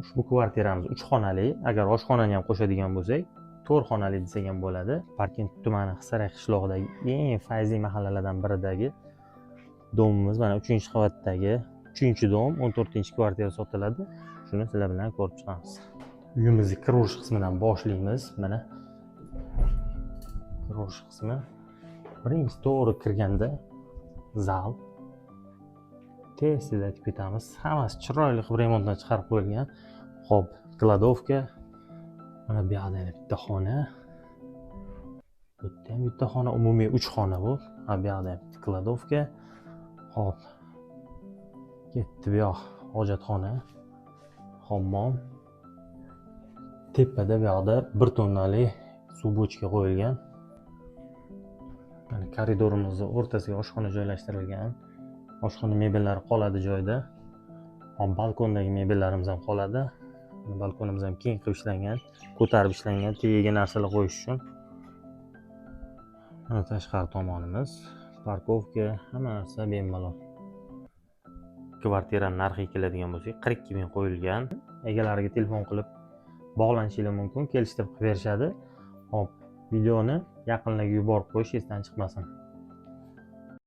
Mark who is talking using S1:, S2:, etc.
S1: Ushbu kvartiramiz uch xonali, agar oshxonani ham qo'shadigan bo'lsak, to'rt xonali desak ham bo'ladi. Parkent tumani, Hisarak qishlog'idagi eng fayzli mahallalardan biridagi дом imiz, mana uchinchi qavatdagi uchinchi дом, 14-kvartira sotiladi. Shuni sizlar bilan ko'rib chiqamiz. Uyimizni kiraverish qismidan boshlaymiz. Mana kiraverish qismi. Birinchi to'g'ri kirganda zal. Tez tez aytib ketamiz. Hammasi chiroyli qilib remontdan chiqarib qo'yilgan. Xo'p, кладовка. Mana bu yoqda yana bitta xona. Bu yerda ham bitta xona, umumiy uch xona bu. Ha, bu yoqda ham bitta кладовка. Xo'p. Ketdi, bu yoq hojatxona, hammom. Tepada bu yoqda 1 tonnali suv bochka qo'yilgan. Mana koridorimizni o'rtasiga oshxona joylashtirilgan. Oshxona mebellari qoladi joyida. Hop, balkondagi mebellarimiz ham qoladi. Balkonimiz ham keng qilib ishlangan, ko'tarib ishlangan, tagiga narsalar qo'yish uchun. Mana tashqari tomonimiz, парковка, hamma narsa bemalol. Kvartira narxiga keladigan bo'lsak, 42 000 qo'yilgan. Egalariga telefon qilib bog'lanishinglar mumkin, kelishtirib qilib berishadi. Hop, videoni yaqinlarga yuborib qo'yish esdan chiqmasin.